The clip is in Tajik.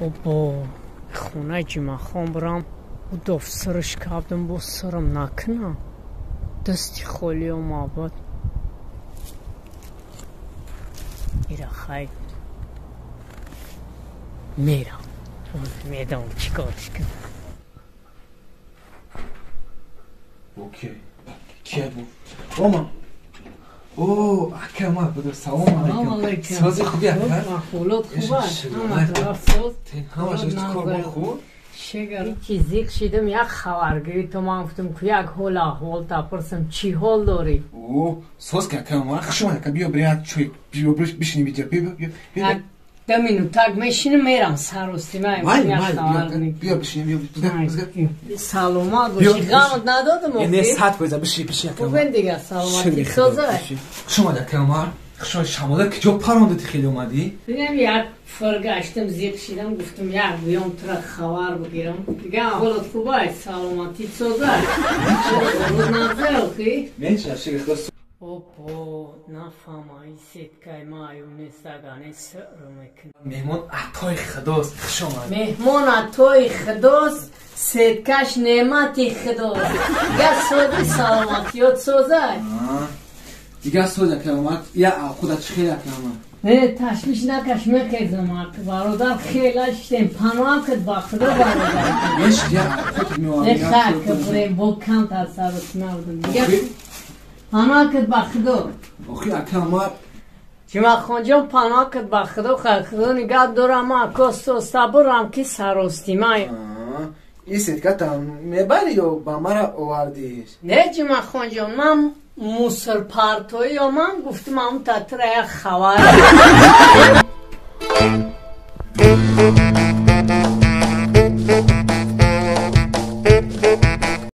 Обо хонаи Ҷумъахон бирам, удов сирш кардам, бо сирм накунам. Дасти холӣ омабуд. Ира хай мерам. Медонам чӣ корш кунам. Окей. Кия буд? Ома. О, ака ма буд. Салом алейкум. Сози хуби ака? Ахволот хуб аст. Ҳама тараф соз. Ҳамаш кор бо хуб? Шегар ҳичи зиқ шидам, як хабаргирӣ то ман гуфтам ку як ҳол аҳвол тапурсам, чӣ ҳол дорӣ? О, соз ки ака ма, хуш омад ака, биё бир як чой, биё бишинем иҷа, биё биё биё. Да минутак мешинам, мерам саростима. Май, май, биё бишинем, биё бизга. Саломат бошӣ, ғамат надодам охи? Не, 100% бишин, бишин ака. Хубен дига, саломатӣ соза. Хуш омад ака ма. Хуш омад, шамола куҷо паронда ти хеле омадӣ? Бинам як фир гаштам, зиқ шидам, гуфтам як биём тура хабар бигирам. Дига аҳволат хуб аст, саломатӣ соза. Нағзе охи? Меша, шукр Худо. Опо, нафаҳма, ин сеткаи ма аю нест, агане сиқр мекунад. Меҳмон атои худост, хуш омад. Меҳмон атои худост, сеткаш неъмати худост. Дига сози саломатиёт созай. Дига соз ака омад, я худа чӣ хел ака омад? Не, ташвиш накаш, мехезам, бародар хела шидем, паноҳам кад ба худо бародар. Меш, я худ меоварам. Не, хак, бурем, бо камтар сарот набудам. Дига паноҳ кад ба худо. Охи ака омад. Ҷумъахонҷон паноҳ кад ба худо, худо нигаҳ дорам, ма акостоста бурам ки саростимай. Ин сеткатам мебарӣ ё ба мара овардиш? Не, Ҷумъахонҷон, ман мусорпартоӣ ё ман гуфтам ам татра як хабар.